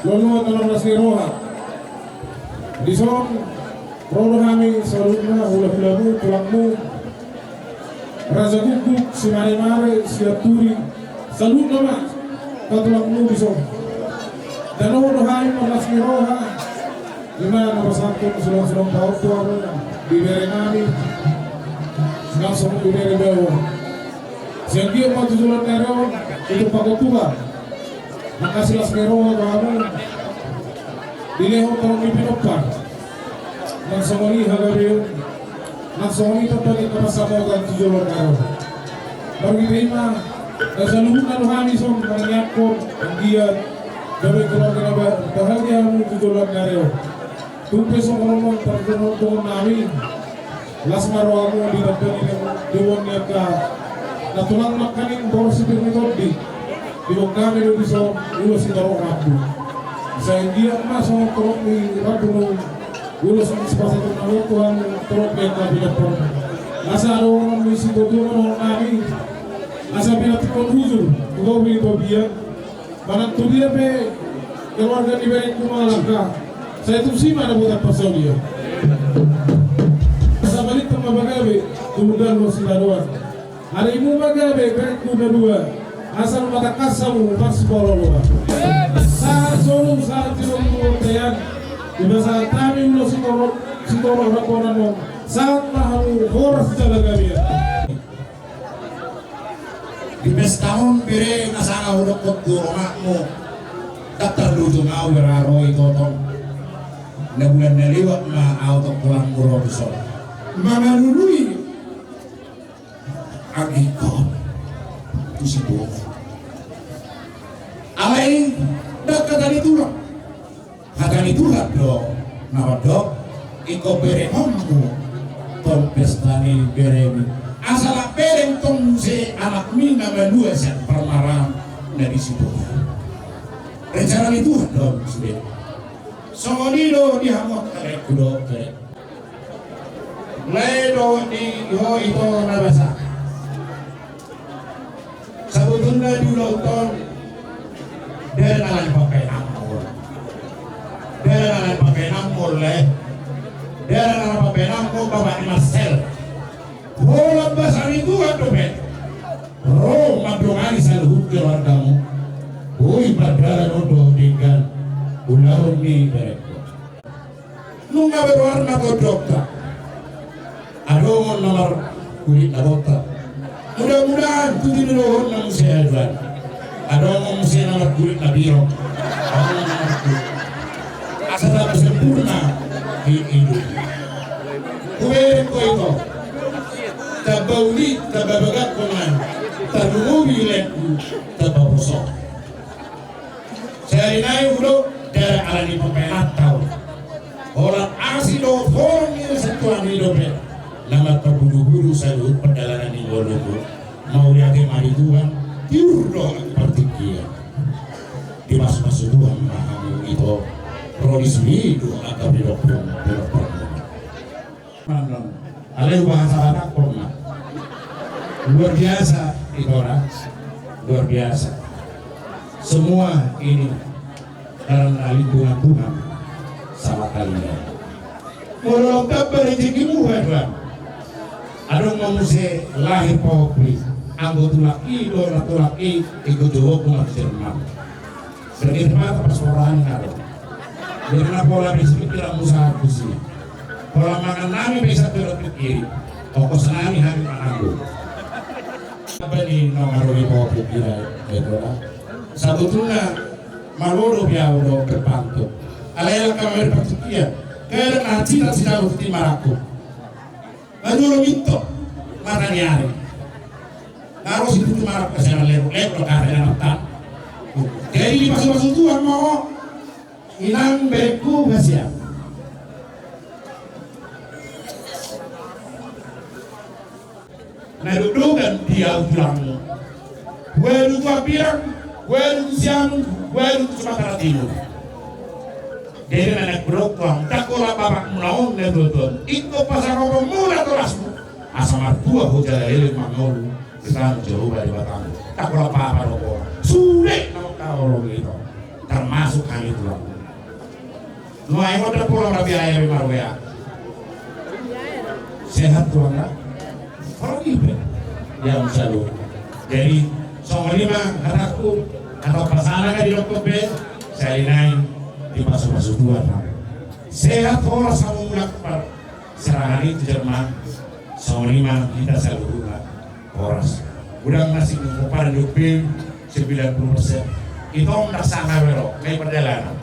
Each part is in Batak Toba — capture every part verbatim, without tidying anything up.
Lolo na las ni roha. Dison ro do hami saluhutna hulahulamu, tulangmu, Raja Guguk, Simaremare, Sianturi, saluhutna ma, patulangmu dison. Danohon do hami marlas ni roha. Ima na pasangkut sulang-sulang paoto hamu di bere nami. Langsung di bere bawa. Sian dia ma tu joloan ni ari on, itu pakotuba. Mangkasi las ni roha do hamu. Dilehon torop ni pinompar. Nang songon i hagabeon. Nang songon i tamba ni na marsamotan tu joloan ni ari on. Marhite i ma, na saluhutna do hami dison mangiangkon anggiat gabe keluarga na ba-, bahagia hamu tu joloan ni ari on. Tung pe songon on pardomuan nami. Las ma rohamu di tamba ni denggan ni angka na tulang nangkaning boru si Pirni Tondi. Didok hami do dison ulos sitorop rambu. Sai anggiat ma songon torop ni rambu nuaeng ulos ni sipasada na ro Tuhan, torop ni angka pinompar. Asa adong ni sitoto ma dohonon nami. Asa pinantikhon hujur tu topi ni topian. Manang tu dia pe keluarga ni berengku mangalangka, sai tusi ma dapotan parsaulian. Asa balintang ma pagabe tu hundul ni sitadoan. Arimu ma gabe berengku na dua, asal ma tangkas hamu marsipaloloan. Sahat solu sahat di lomo ni bontean. Dipasahat hami ulos sitorop, sitorop rambu on. Sahat ma hamu horas jala gabe. Di pesta on bere, na sanga hudokkon tu omakmu, ndang tarlutung ahu bere, ro ito tong. Na bulan na lewat ma ahu tong tulangmu ro dison mangalului anggiat on tu si Boru. Alai ndang hata ni tulang. Hata ni Tuhan do na mandok, ingkon berengonmu tong pesta ni beremi. Asa lak bereng tong muse anakmi na malua sian parmaraan na di si Boru. Rencana ni Tuhan do sude. Songon i do di hamu angka berengku dohot bereng lae dohot di ho ito na basa. Sabotulna di ulaon on, ndada na lae pangkainanmu. Ndada na lae pangkainanmu, lae. Ndada na lae pangkainanmu, bapak ni Marcel. Holan basa ni Tuhan dope. Ro mandongani saluhut keluargamu. Boi pardalan on dohot denggan ulaon ni berengku. Nunga beroarna tondongta. Adong on na markulit na botak. Mudah-mudahan tu tinadongonna muse, Tuhan, adong on muse na markulit na birok. Adong on na markulit. Asa tamba sempurna di ido. Hubereng ho ito. Tamba uli, tamba bagak ho nang. Tarlumobi lengku, tamba poso. Sahali nai hudok ndada ala ni pambahenanta on. Holan asi dohot holong ni sian Tuhan i dope na marpabudu-budu saluhut pardalanan ni ngolunku. Mauliate ma di Tuhan, tiur do partingkian. Dimasu-masu Tuhan ma hamu ito, ro di sude do angka pinompar, pinompar. Alai bahasa Batak kok, nah. Luar biasa, Itora. Luar biasa. Semua ini karena lindungan Tuhan sama kalian. Molo tamba rejekimu, Tuhan. Adong ma muse lahir pahompu i, anggo tulang i, do na tulang i, ingkon jogoku ma tu Jerman. Berarti mata pas orang ada. Jadi na pola bisik pikiran musa tusi. Pola mangan nami bisa terus pikiri. Ongkos nami hari mangan. Apa ni nomor lima pikiran, ya, Bro? Sabotulna malodo biau do berpantun. Alai ala kami berpantun, iya. Kaya na cita-cita mesti maraku. Manjolo minto mata ni ari. Harus itu cuma rap kasih leru-leru kata dan mata. Jadi dimasu-masu Tuhan mau inang berengku kasihan. Na dogdogan di au tulangmu. Hualu tu Ambilan, hualu tu Siamun, hualu tu Sumatera Timur. Jadi na naeng hudok tu hamu, ndang holan bapakmuna on na tuatua on. Ingkon pasangaponmuna torasmu. Asa martua ho jala leleng mangolu. Tuhan Jahowa Debatam. Ndang holan papa do ho. Sude na mangkaholongi ho. Ndang Masuk hami tulang. Nuaeng on ndang pola rabi ae be marwea. Sehat tulang na? Horas ipe. Ia saluhutna. Jadi songon i ma hatangku, atau pasahat na di dokter be, sahali nai dipasupasu Tuhan. Sehat horas hamu mulak par serangan i tu Jerman. Songon i ma hita saluhutna. Horas. Godang na singkopan di U P sembilan puluh persen. Ito ndang sanga be ro, ngai pardalanan.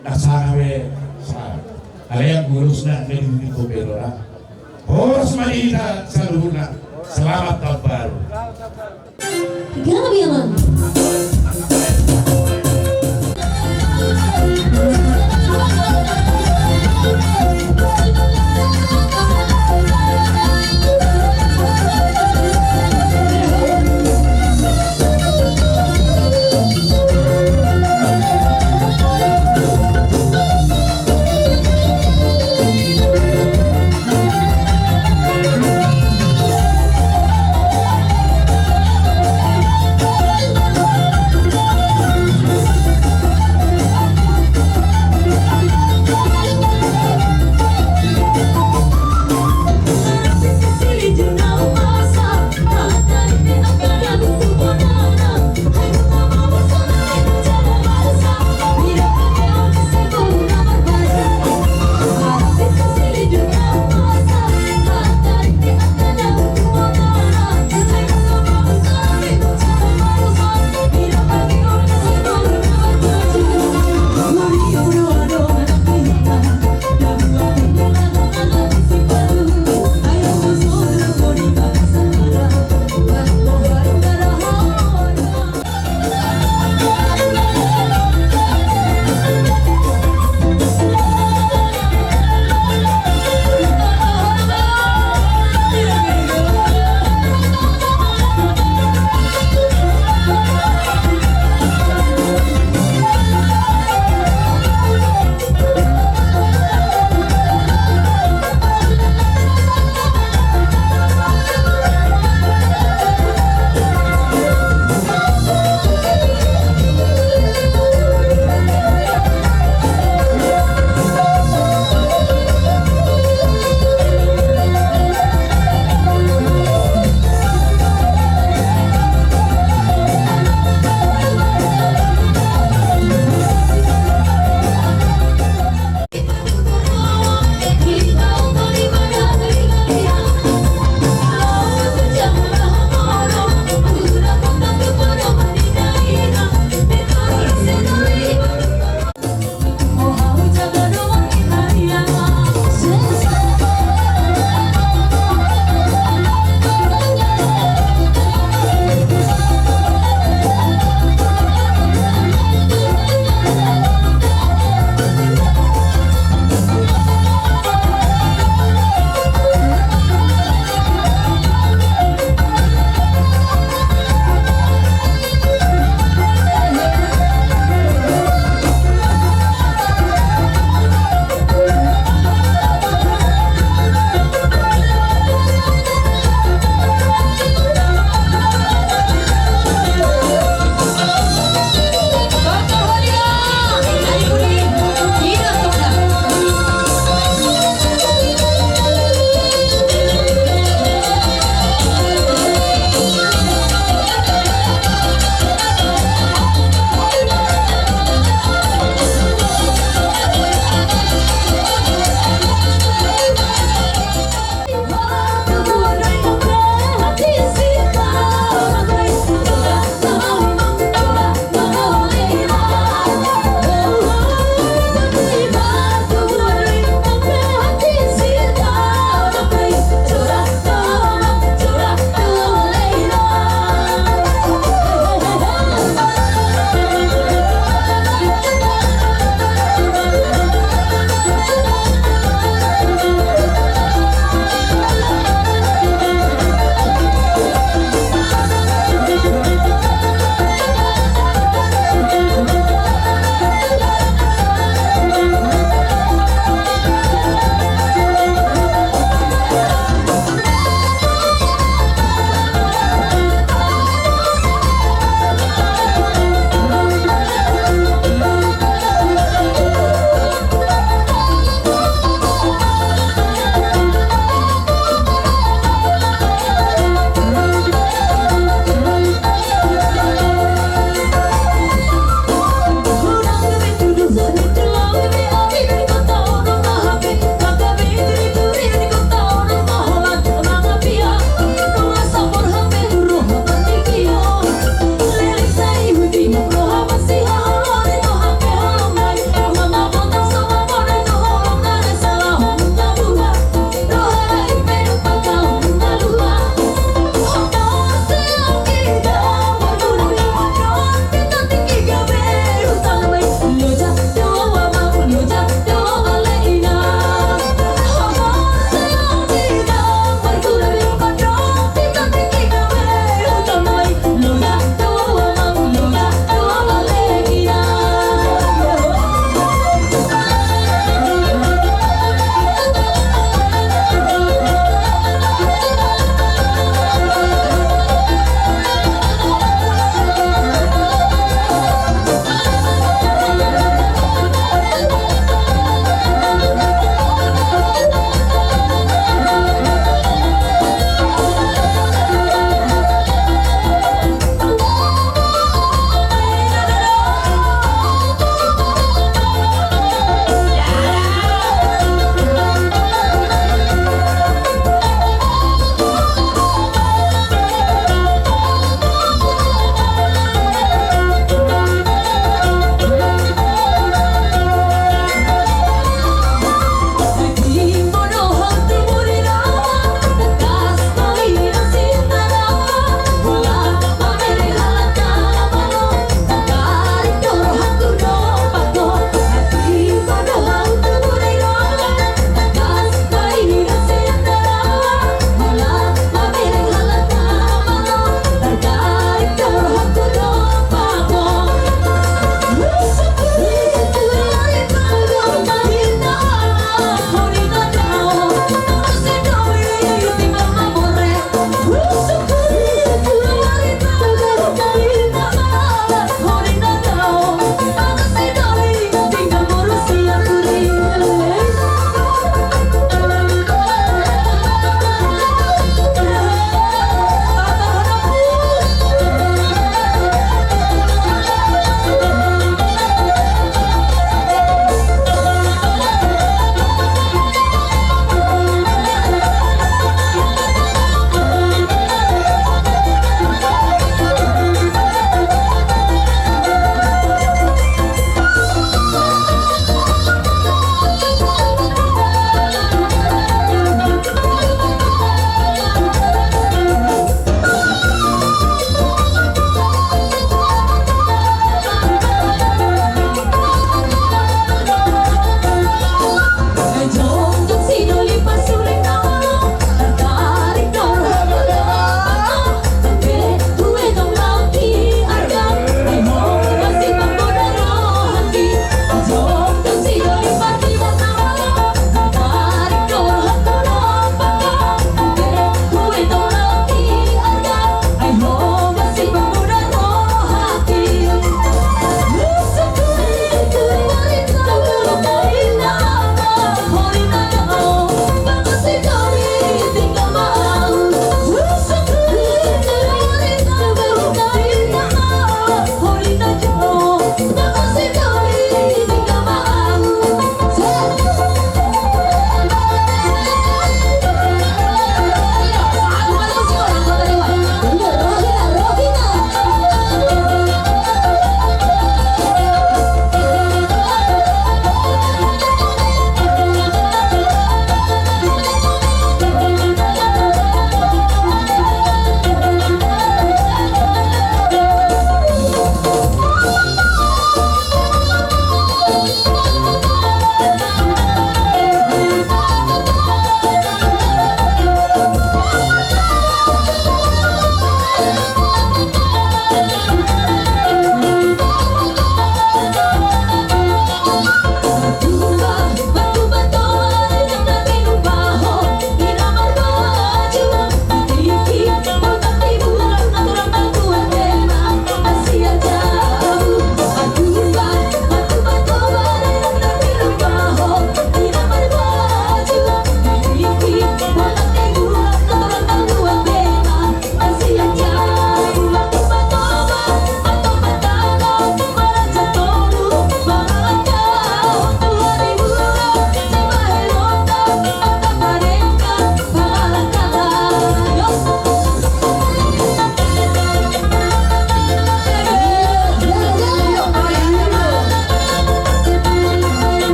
Ndang sanga be sanga. Alai yang gurus na ngai di U P do ra. Horas ma di hita saluhutna. Selamat tahun baru. Gabe ma.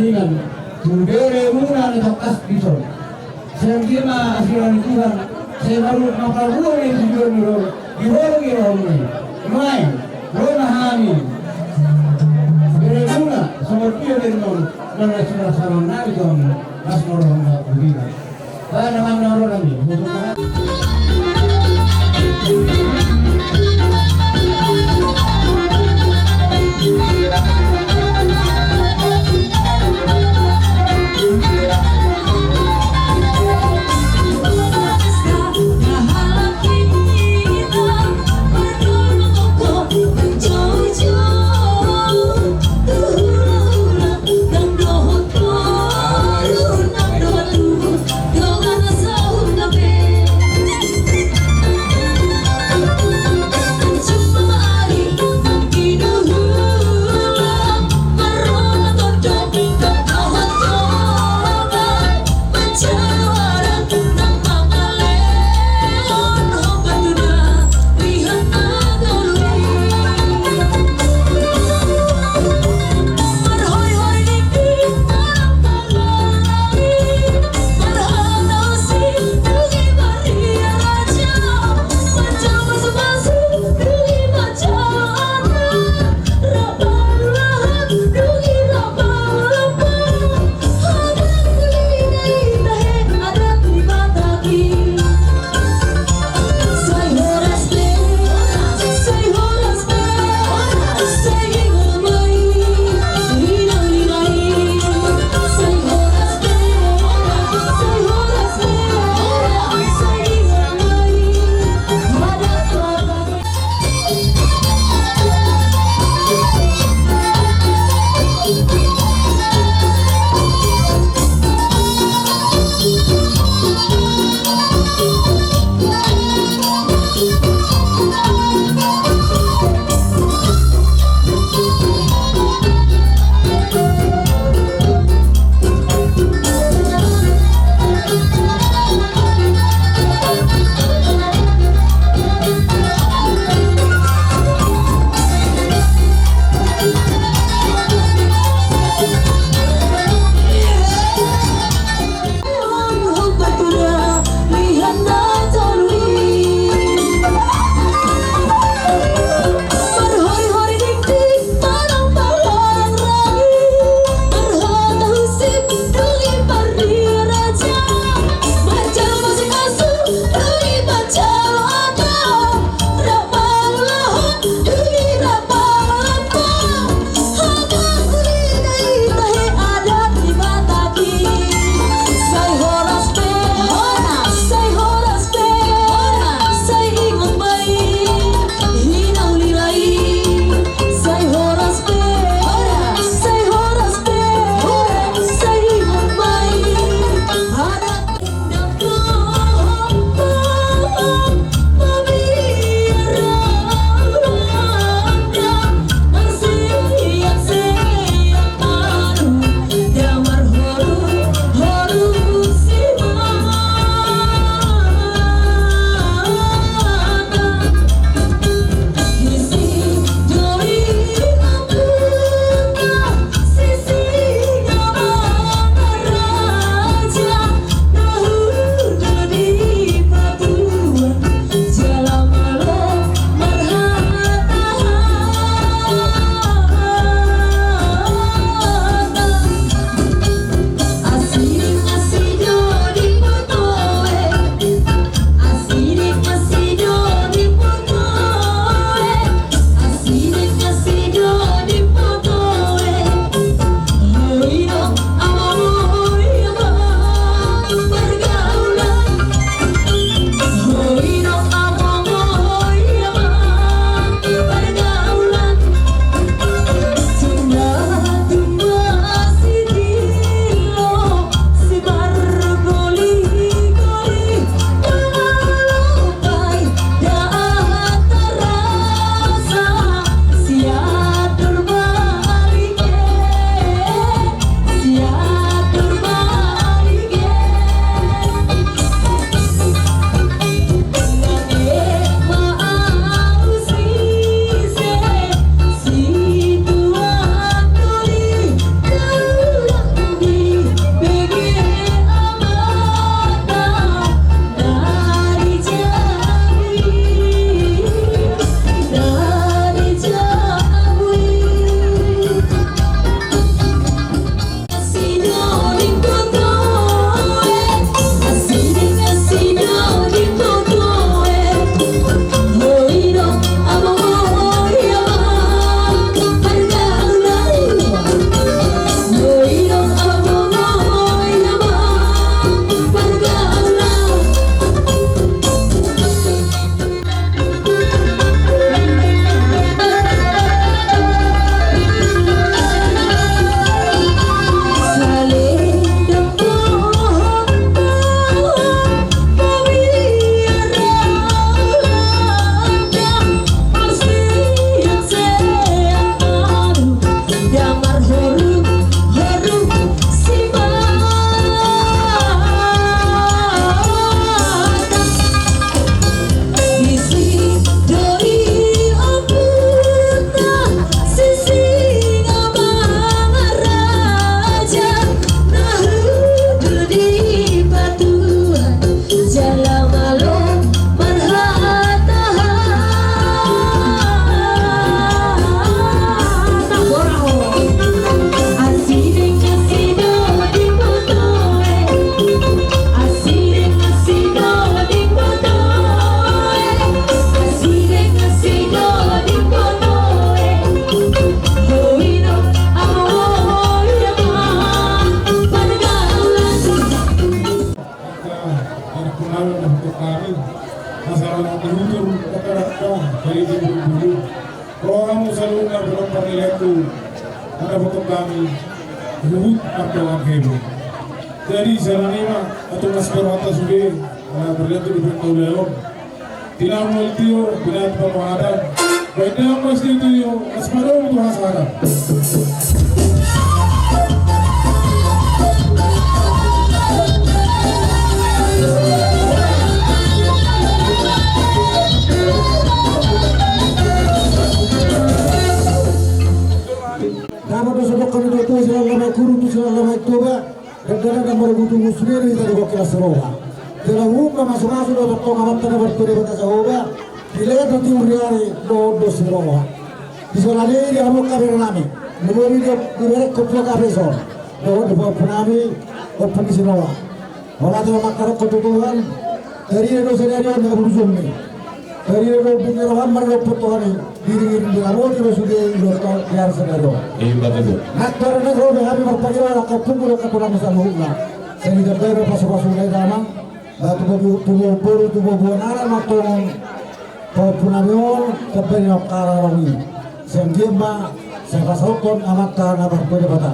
Tu beremuna na tangkas dison. Sai anggiat ma asi ni Tuhan, sai baru mangkabuan ni tujuan ni roha, di roha ni roha ni. Nuaeng, ro ma hami. Beremuna, songon dia beremuna, na sudah sama nami tu hami, las ma roha na budina. Ba na manang ro nami. Hami na hutuk hami, masalah na dihutur, kata-kata dari di bulu-bulu. Rohamu selalu na belum pernah leku, ada hutuk kami, huhut atau angkebo. Jadi, selama ini, atau mas perwata sudah, berlihat di bintang leon. Tilang multio, binat pamuhatan. Baik, dia mas itu, yo, mas pada untuk hasaran. Dapat masuk ke dua puluh sembilan nama guru, tu sembilan nama itu, Pak. Dangdang na marbutu musmiri tadi gok kelas roha. Jala umma masu-masu do tongtong Amanta na martua Debata Jahowa. Dilean do tiur ni ari do dos ni roha. Di sola ni di amok kabe nami. Menurut dia di merek koplo kabe son. Do di pahompu nami ompung ni si Noah. Mauliate ma mangkarokkon tu Tuhan. Tarida do sadari on na burujung ni. Tarida do bumi roham marga ompung Tuhan i. Diiring-iring di ramoti do sude i do tong di ari sadari on. Ima tutu. Nang tu ari na robe hami marpangido angka ompungku do angka tulang saluhutna. Sai ditambai ma pasu-pasu na i damang. Ba tu boru, tu boru, tu boru anak ma tong. Pahompu nami on tambai na angka rarong i. Sai anggiat ma sai pasahathon Amanta na martua Debata.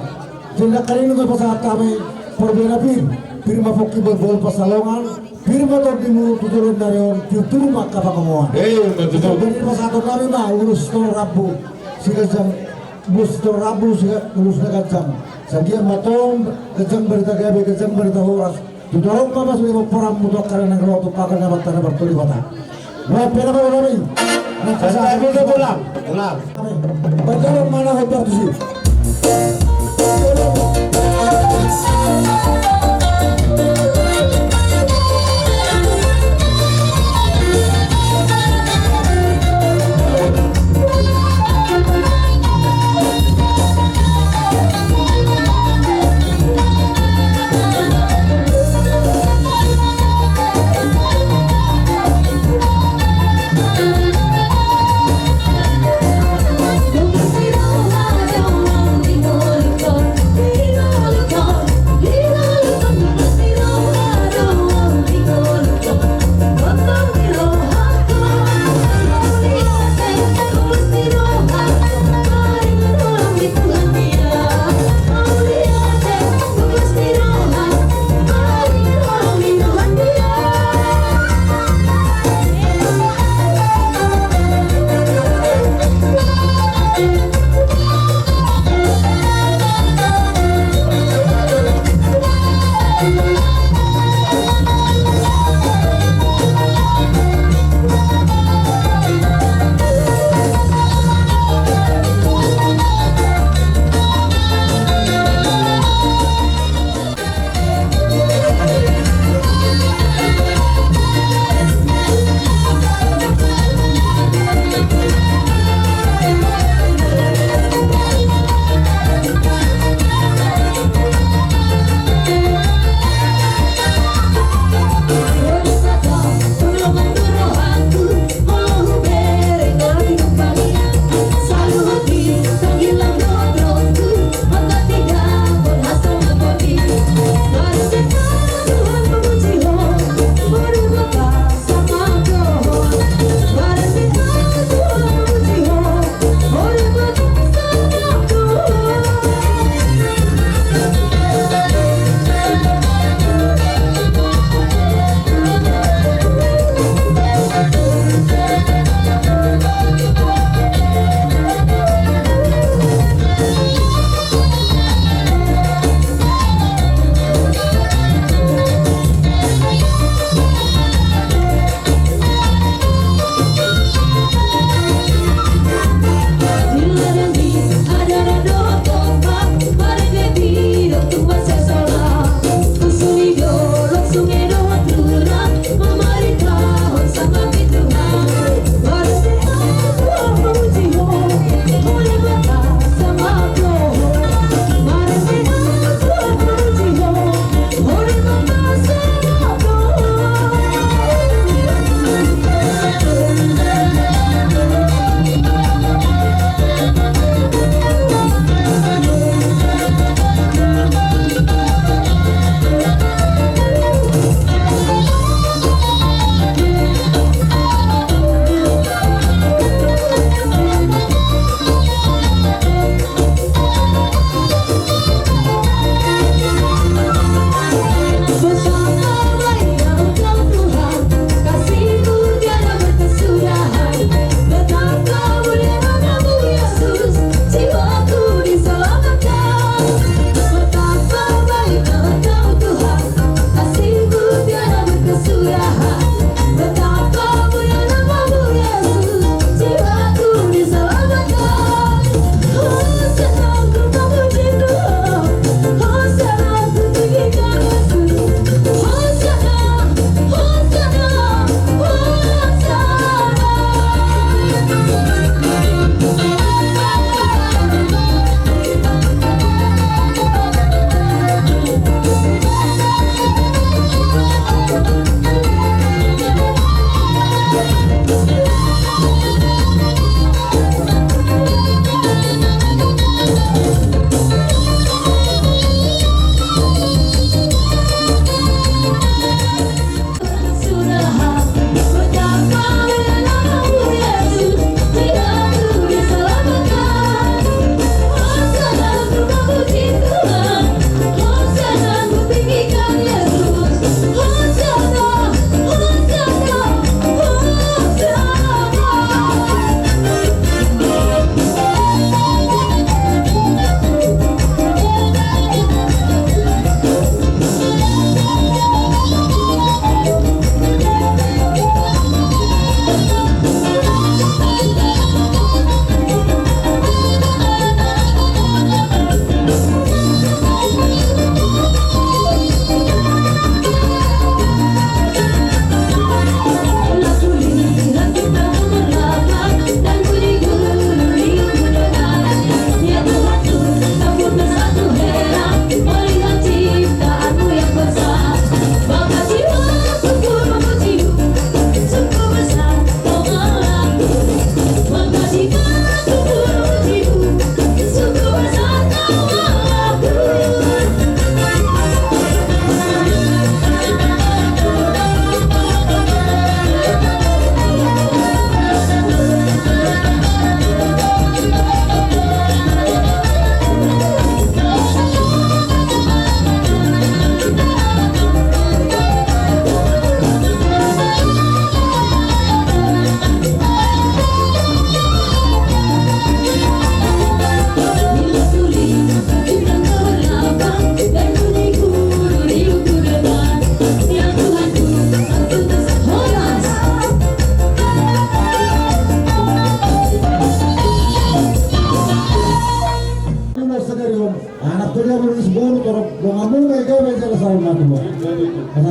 Jadi nangkaning nunga pasahat hami parbue na pir. Pir ma pongki bolbol pansalongan. Pir ma tondimu tu joloan ni ari on, tiur-tiur ma angka pangomoan. Ima tutu. Jadi pasahaton nami ma ulos tolor rambu siganjang, ulos tolor rambu siga-, ulos na ganjang. Sai anggiat ma tong ganjang barita gabe, ganjang barita horas. Tu torop ma pasupasu ni pomparanmu tu angka na naeng ro tu angka na martua Debata. Buat pera ma nami. Santai dulu, pulang. Pulang. Bajaran mana hobar tu si.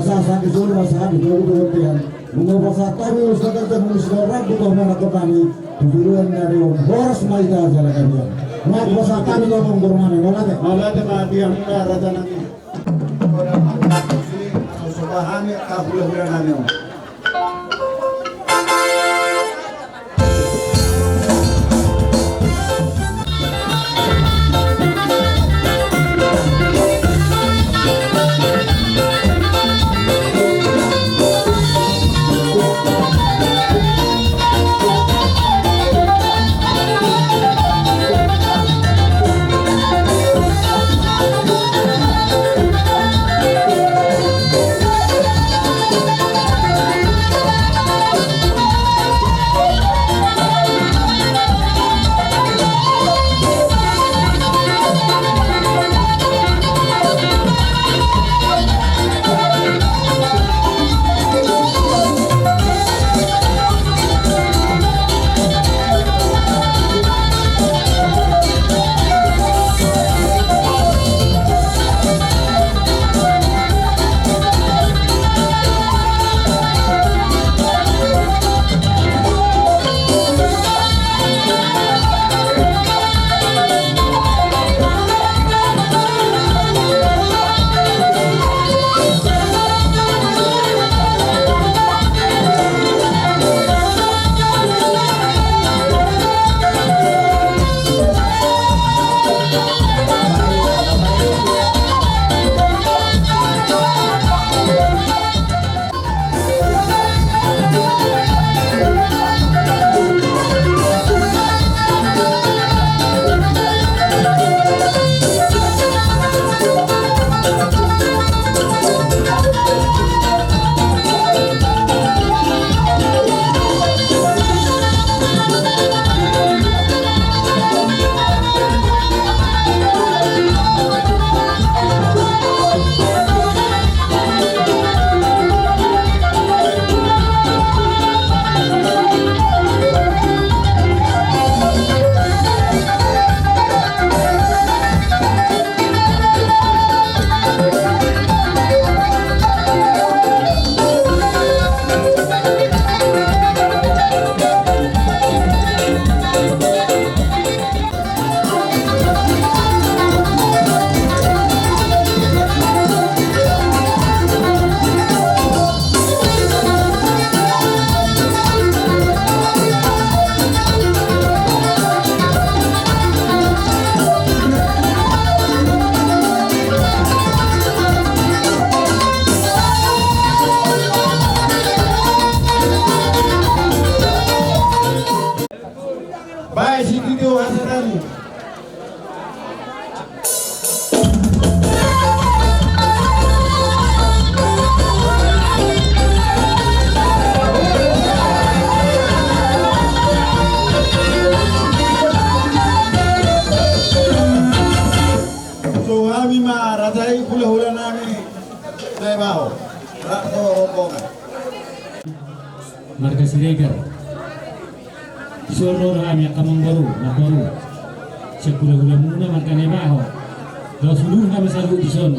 Sahat-sahat ni solu ma sahat di togu tu bontean. Nunga pasahat hami ulos na gantang, ulos na rambu, tu hamuna na kotami. Tu joloan ni ari on horas ma hita jala gabe on. Nunga pasahat hami tu amangboru nami, mauliate. Mauliate ma di hamuna raja nami. Sosoba hami angka hulahula nami on. Bae situtu hasarani. So hami ma raja i, hulahula nami. Bae baho. Rap do rombongan. Marga Siregar. Dison ro hami angka amangboru, namboru. Sian hulahulamuna marga Naibaho. Laos uluhon hami saluhut dison.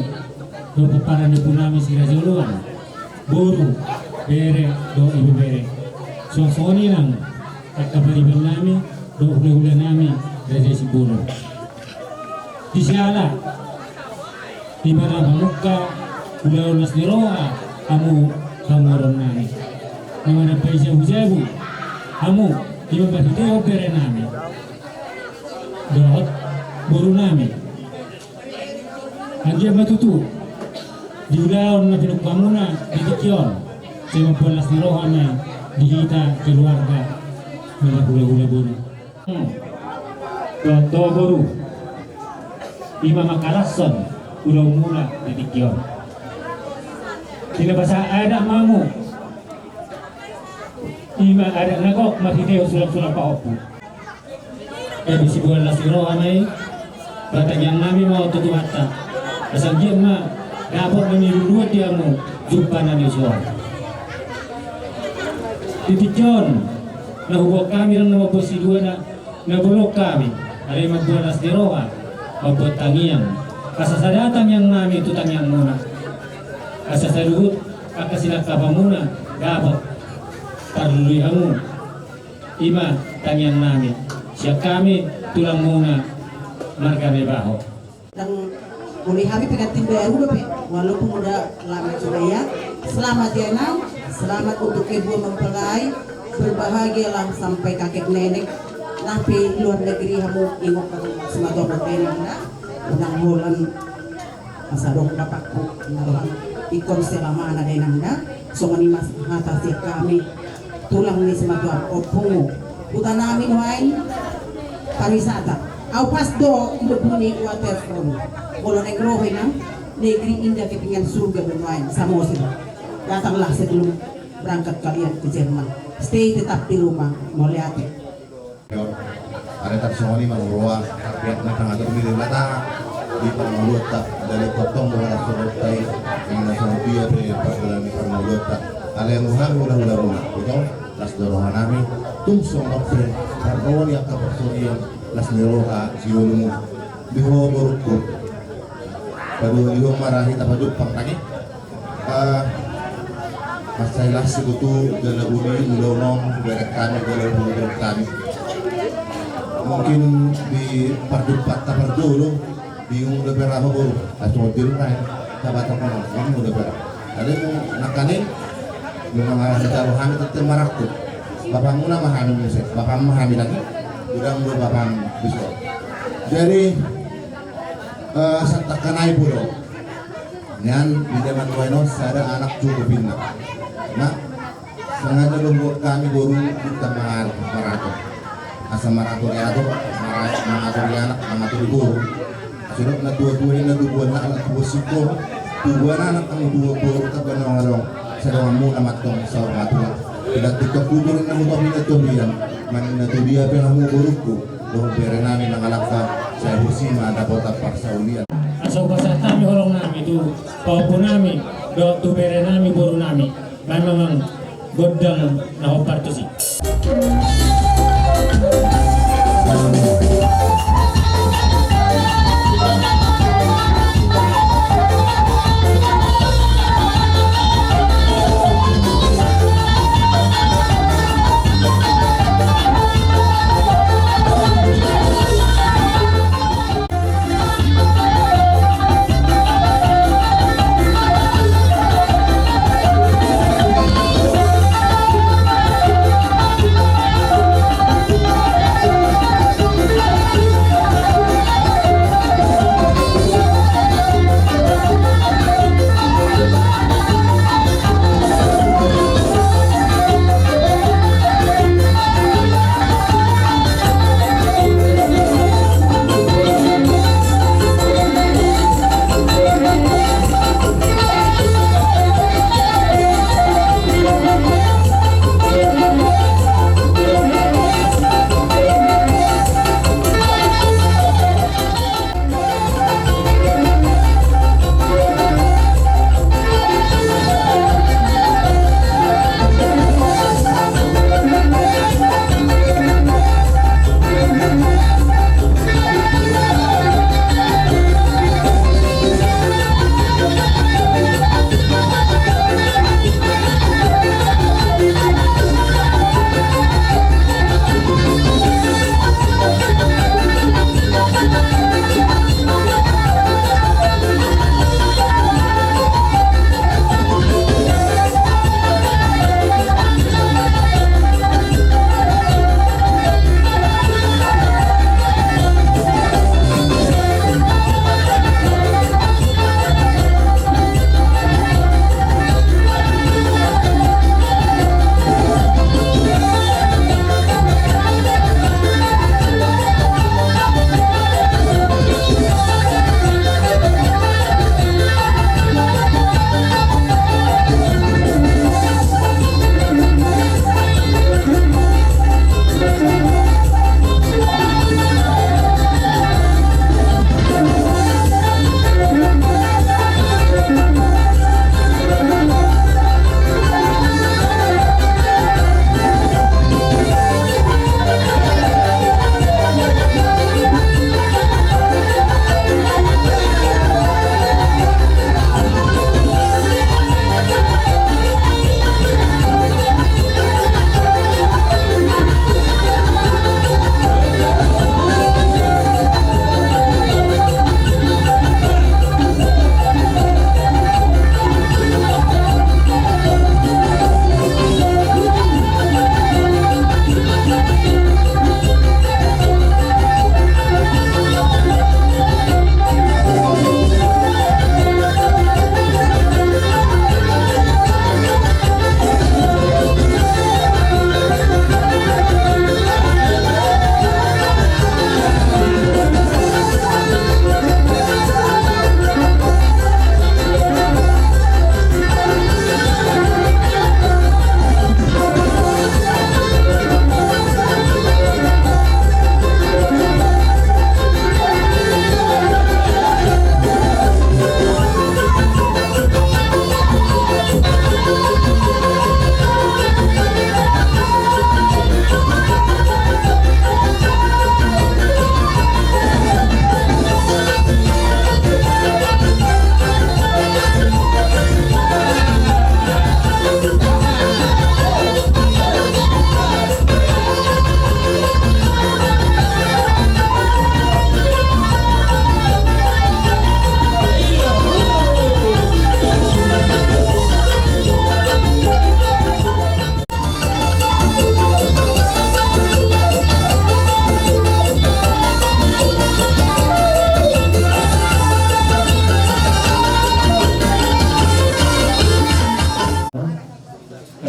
Dohot pomparan ni ompunami si Raja Oloan. Boru, bere, dohot ibebere. Suang songon i nang angka pariban nami, dohot hulahula nami, Raja Simbolon. Di siala, di mana mamungka ulaon las ni roha hamu pamoruon nami. Na manambai jabu-jabu hamu, di mambahen hita bere nami dohot boru nami. Anggiat ma tutu di ulaon na pinungka muna di tingki on, sai mamboan las ni roha ma di hita keluarga na marhulahula boru. Hmm. Dohot ho boru, i ma mangkalashon ulaon muna di tingki on. Di na pasahat adat ma hamu, i ma adat na gok marhitehon sulang-sulang pahompu. Gabe siboan las ni roha ma i. Ba tangiang nami ma on tu Tuhanta, asa anggiat ma dapot na niluluan di hamu jumpa nami dison. Di tingki on na huboan hami ndang na mamboan siduana, na bolon hami, alai mamboan las ni roha, mamboan tangiang. Asa sada tangiang nami tu tangiang muna, asa saluhut Angka sinangkapmuna dapot tarlului hamu. I ma tangiangnami sian hami tulangmuna marga Naibaho. Dang boleh hami pengantin baru dope, walaupun udah lama juga ya. Selamat ya, Nang. Selamat untuk kedua mempelai. Berbahagialah sampai kakek nenek. Nang pe luar negeri hamu, ingot hamu simatua dope, Nang, da. Unang holan. Asa adong bapakku na rohana ingkon selamana, da, Inang, da. Songon i ma hata sian hami tulang ni simatua, ompungmu. Huta nami nuaeng pariwisata. Au pas do ido buni waterfront. Molo naeng ro ho, Inang, negeri indah kepingan surga do nuaeng, Samosir. Datanglah sebelum berangkat kalian ke Jerman. Stay tetap di rumah. Mauliate. Alai tarsongon i ma huroha, tarbiat ma tangatur ni Debata di parngoluonta, jadi tongtong do hata songon i, na songon dia pe pardalan ni parngoluonta. Alai muse hami hulahula muna, ito, las do roha nami, tung songon on pe, parngoluon ni angka parsorion, las ni roha, siolumuna. Di ho borungku. Paduahon ma ra hita pajumpang, tangkas. Ah, mansai las situtu jala uli ulaon on hubereng hami jala hubereng hami. Mungkin di parjumpangta parjolo, bingung dope ra ho boru, langsung odil nai, sabatar kono, bingung dope ra. Alai nangkaning, memang harus ditaruh hami tetap marangkup. Bapakmuna ma hami muse, bapakmu ma hami lagi, godang do bapakmu bisa. Jadi, eh, santakan nai pulo. Nian di zaman nuaeng on sada anak cukup inna. Nah, sengaja do buat hami boru, hita mangatur maratur. Asa maratur iatur, mara-, mangatur i anak, mangatur i boru. Sudah na tua-tua inna, tubuan anak, tubuan singkop, tubuan anak, tubuan boru, taban na adong, sadonganmuna ma antong saur matua. Tidak tiktok kudur inna, hutopi na topian, manang na tu dia pe hamu borungku. Dohot bere nami mangalangka, sai husi ma dapotan parsaulian. Asa hupasahat hami holong nami tu pahompu nami, dohot tu bere nami, boru nami. Baen ma amang gondang na hombar tusi.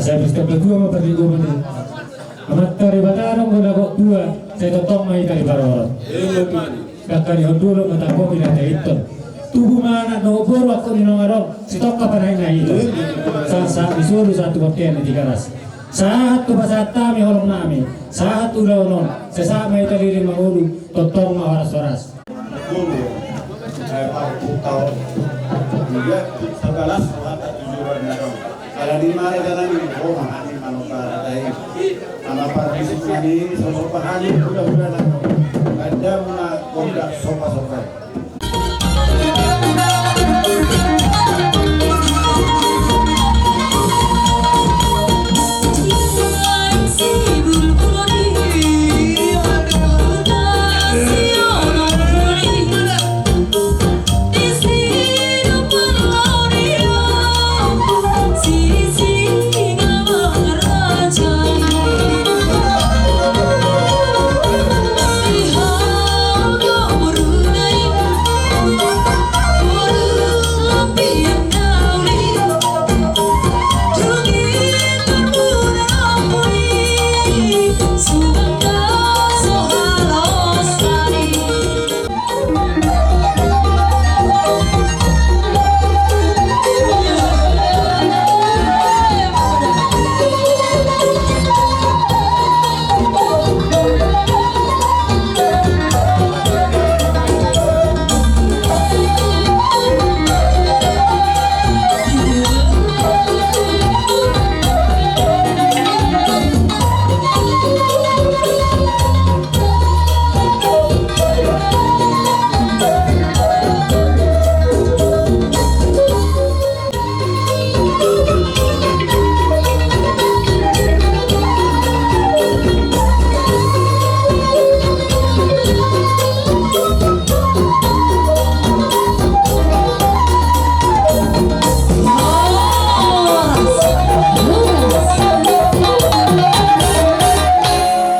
Sai pesta patua ma parlinggoman i. Amanta Debata do na gok tua, sai tongtong ma hita diparorot. Dangka ni hondolo ma tanggo pinataiton. Tubu ma anak dohot boru angkup ni naung adong, sitongka panaek na hita. Sahat-sahat ni solu sahat tu bontean ni Tigaras. Sahat tu pasahat nami holong nami, sahat tu ulaon on, sai sahat ma hita leleng mangolu, tongtong ma horas-horas. Guru, eh, Pak Guru, tahu. Iya, sebelas, mata tujuh orang. Kalau di mana jalan ini, oh, mahani manoka ratai. Sama para musik nani, sama pahani, udah-udah nano. Ada muna kondak sopa-sopa.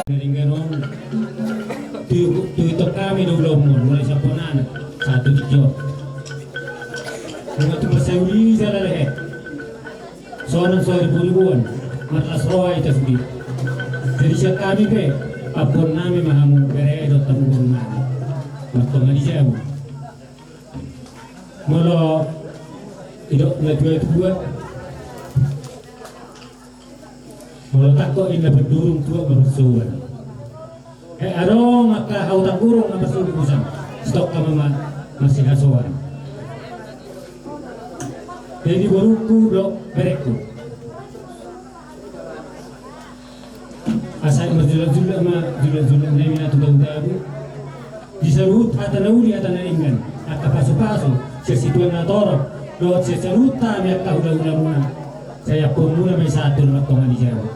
Denggan on, tu, tu itong hami do ulaonmon, mulai sian bona na sahat tu tingki on. Nunga tupa sauli jala lehet. Sonang so ribu-ribuan, marlas roha hita sude. Jadi sian hami pe, ampuon nami ma hamu bere dohot hamu boru nami. Martonga di jabu. Molo didok na tua-tua, molo tangkok inna pandurung, tua ma parsaulian. Eh, adong angka hau tanggurung na marsiumpusan, sitongka ma, ma, marsihasoan. Jadi borungku dohot berengku, asa marjulak-julak ma, julak-julak nami na tu tabu-tabu. Di saluhut hata na uli, hata na denggan, angka pasu-pasu sian situan na torop dohot sian saluhut hami angka hula-hulamuna, sai ampuonmuna ma i sahat tu na martonga di jabu.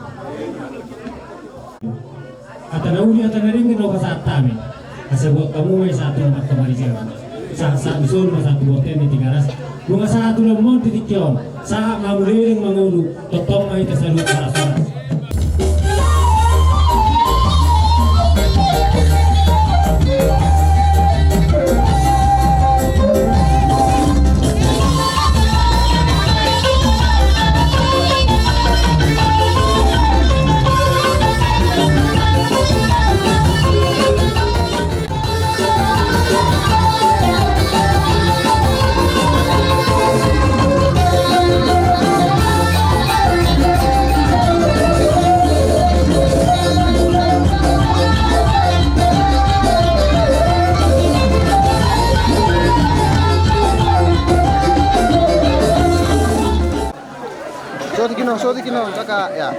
Hata na uli, hata na denggan do pasahat hami, asa buat hamu ma i sahat tu na martonga di jabu. Sahat-sahat ni solu ma sahat tu bontean ni Tigaras. Nunga sahat ulaonmon di tingki on, sahat ma hamu leleng mangolu, tongtong ma hita saluhut horas-horas. Sotik ino, sotik ino, kakak, ya.